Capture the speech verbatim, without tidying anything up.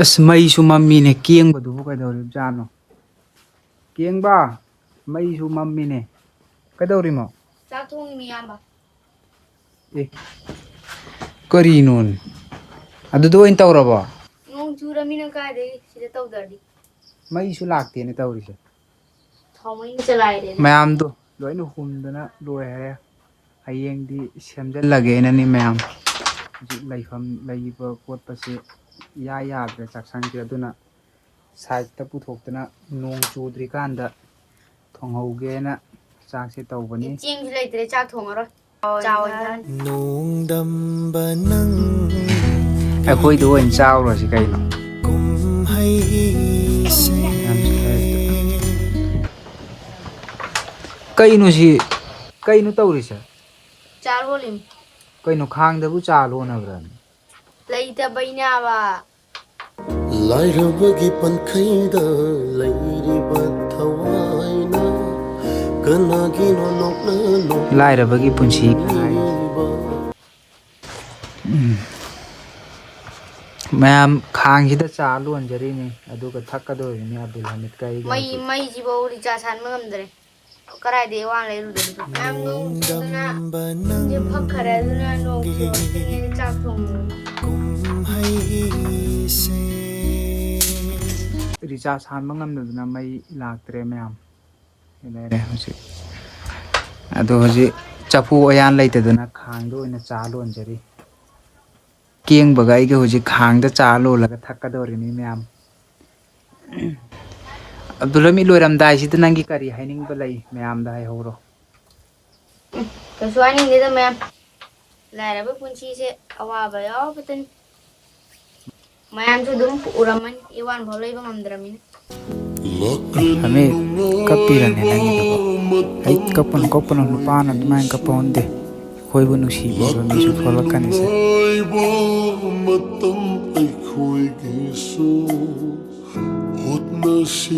ꯑꯁ, ꯃꯩꯁꯨ ꯃꯝꯃꯤꯅꯦ꯫ ꯀꯦꯡꯕꯗꯨꯕꯨ ꯀꯩꯗꯧꯔꯤꯕꯖꯥꯠꯅꯣ? ꯀꯦꯡꯕ, ꯃꯩꯁꯨ ꯃꯝꯃꯤꯅꯦ꯫ ꯀꯩꯗꯧꯔꯤꯃꯣ? ꯆꯥꯛ ꯊꯣꯡꯉꯤꯅꯦ, ꯏꯌꯥꯝꯕ꯫ ꯑꯦ, ꯀꯔꯤꯅꯣꯅꯦ? ꯑꯗꯨꯗ ꯑꯣꯏꯅ ꯇꯧꯔꯕꯣ? ꯅꯣꯡ ꯆꯨꯔꯃꯤꯅ ꯀꯥꯏꯗꯒꯤ ꯁꯤꯗ ꯇꯧꯗ꯭ꯔꯗꯤ? ꯃꯩꯁꯨ ꯂꯥꯛꯇꯦꯅꯦ ꯇꯧꯔꯤꯁꯦ꯫ ꯊꯥꯎꯃꯩꯅ ꯆꯂꯥꯏꯔꯦꯅꯦ꯫ ꯃꯌꯥꯝꯗꯣ ꯂꯣꯏꯅ ꯍꯨꯝꯗꯅ ꯂꯣꯏꯔꯦ꯫ ꯍꯌꯦꯡꯗꯤ ꯁꯦꯝꯖꯤꯜꯂꯒꯦꯅꯅꯤ ꯃꯌꯥꯝ꯫ ꯍꯧꯖꯤꯛ ꯂꯩꯐꯝ, ꯂꯩꯕ ꯈꯣꯠꯄꯁꯦ ꯏꯌꯥ ꯌꯥꯗ꯭ꯔꯦ ꯆꯥꯛꯁꯪꯁꯦ꯫ ꯑꯗꯨꯅ ꯁꯥꯏꯠꯇ ꯄꯨꯊꯣꯛꯇꯅ ꯅꯣꯡ ꯆꯨꯗ꯭ꯔꯤꯀꯥꯟꯗ ꯊꯣꯡꯍꯧꯒꯦꯅ ꯆꯥꯛꯁꯦ ꯇꯧꯕꯅꯤ꯫ ꯆꯦꯡꯁꯨ ꯂꯩꯇ꯭ꯔꯦ, ꯆꯥꯛ ꯊꯣꯡꯉꯔꯣꯏ꯫ ꯆꯥ ꯑꯣꯏꯅ ꯆꯥꯔꯅꯤ꯫ ꯅꯣꯡꯗꯝꯕ ꯅꯪ ꯑꯩꯈꯣꯏꯗ ꯑꯣꯏꯅ ꯆꯥꯎꯔꯁꯤ ꯀꯩꯅꯣ꯫ ꯀꯨꯝꯍꯩꯁꯦ꯫ ꯀꯩꯅꯣ ꯁꯤ? ꯀꯩꯅꯣ ꯇꯧꯔꯤꯁꯦ? ꯆꯥ ꯂꯣꯜꯂꯤꯅꯤ꯫ ꯀꯩꯅꯣ, ꯈꯥꯡꯗꯕꯨ ꯆꯥ ꯂꯣꯟꯅꯕ꯭ꯔꯥꯅꯦ? ꯂꯩꯇꯕꯩꯅꯦꯕ꯫ ꯂꯥꯏꯔꯕꯒꯤ ꯄꯟꯈꯩꯗ ꯂꯩꯔꯤꯕ ꯊꯋꯥꯏꯅ ꯀꯅꯥꯒꯤꯅꯣ ꯅꯣꯛꯅ ꯅꯣꯛꯅ ꯂꯥꯏꯔꯕꯒꯤ ꯄꯨꯟꯁꯤ ꯍꯥꯏ꯫ ꯂꯩꯔꯤꯕ? ꯎꯝ꯫ ꯃꯌꯥꯝ ꯈꯥꯡꯁꯤꯗ ꯆꯥ ꯂꯣꯟꯖꯔꯤꯅꯤ, ꯑꯗꯨꯒ ꯊꯛꯀꯗꯧꯔꯤꯅꯤ ꯑꯕꯗꯨꯜ ꯍꯃꯤꯗꯀ ꯑꯩꯒ ꯃꯩ, ꯍꯧꯖꯤꯛ꯫ ꯃꯩꯁꯤꯐꯧ ꯔꯤꯆꯥꯔꯖ ꯍꯥꯟꯕ ꯉꯝꯗ꯭ꯔꯦ꯫ ꯀꯗꯥꯏꯗꯒꯤ ꯋꯥꯅ ꯂꯩꯔꯨꯗꯣꯔꯤꯕ? ꯃꯌꯥꯝ ꯅꯣꯡ ꯆꯨꯗꯅ ꯏꯁꯤꯡꯁꯦ ꯐꯛꯈ꯭ꯔꯦ, ꯑꯗꯨꯅ ꯅꯣꯡ ꯆꯨꯔꯛꯇ꯭ꯔꯤꯉꯩꯗ ꯆꯥꯛ ꯊꯣꯡꯉꯨ꯫ ꯀꯨꯝꯍꯩꯁꯦ꯫ ꯔꯤꯆꯥꯔꯖ ꯍꯥꯟꯕ ꯉꯝꯗꯗꯅ ꯃꯩ ꯂꯥꯛꯇ꯭ꯔꯦ ꯃꯌꯥꯝ꯫ ꯂꯩꯔꯦ ꯍꯧꯖꯤꯛ꯫ ꯑꯗꯣ ꯍꯧꯖꯤꯛ ꯆꯐꯨ ꯎꯌꯥꯟ ꯂꯩꯇꯗꯅ ꯈꯥꯡꯗ ꯑꯣꯏꯅ ꯆꯥ ꯂꯣꯟꯖꯔꯤ꯫ ꯀꯦꯡꯕꯒ ꯑꯩꯒ ꯍꯧꯖꯤꯛ ꯈꯥꯡꯗ ꯆꯥ ꯂꯣꯜꯂꯒ ꯊꯛꯀꯗꯧꯔꯤꯅꯤ ꯃꯌꯥꯝ꯫ ꯑꯕꯗꯨꯜ ꯍꯃꯤꯗ, ꯂꯣꯏꯔꯝꯗꯥꯏꯁꯤꯗ ꯅꯪꯒꯤ ꯀꯔꯤ ꯍꯥꯏꯅꯤꯡꯕ ꯂꯩ? ꯃꯌꯥꯝꯗ ꯍꯥꯏꯍꯧꯔꯣ꯫ ꯎꯝ, ꯀꯩꯁꯨ ꯍꯥꯏꯅꯤꯡꯗꯦꯗ ꯃꯌꯥꯝ꯫ ꯂꯥꯏꯔꯕ ꯄꯨꯟꯁꯤꯁꯦ ꯑꯋꯥꯕ ꯌꯥꯎꯕꯇꯅꯤ꯫ ꯃꯌꯥꯝꯁꯨ ꯑꯗꯨꯝ ꯎꯔꯝꯃꯅꯤ, ꯏꯋꯥꯟ ꯐꯥꯎ ꯂꯩꯕ ꯉꯝꯗ꯭ꯔꯕꯅꯤꯅ꯫ ꯍꯃꯤꯗ, ꯀꯞꯄꯤꯔꯅꯦ ꯅꯪꯒꯤꯗꯨꯕꯣ? ꯑꯩ ꯀꯞꯄꯅꯨ, ꯀꯞꯄꯅꯨ, ꯅꯨꯄꯥꯅ ꯑꯗꯨꯃꯥꯏꯅ ꯀꯞꯄ ꯍꯧꯅꯗꯦ꯫ ꯑꯩꯈꯣꯏꯕꯨ ꯅꯨꯡꯁꯤꯕꯤꯕ ꯃꯤꯁꯨ ꯊꯣꯛꯂꯛꯀꯅꯤꯁꯦ꯫ ꯃꯇꯝ ꯑꯩꯈꯣꯏꯒꯤꯁꯨ ꯍꯣꯠꯅꯁꯤ꯫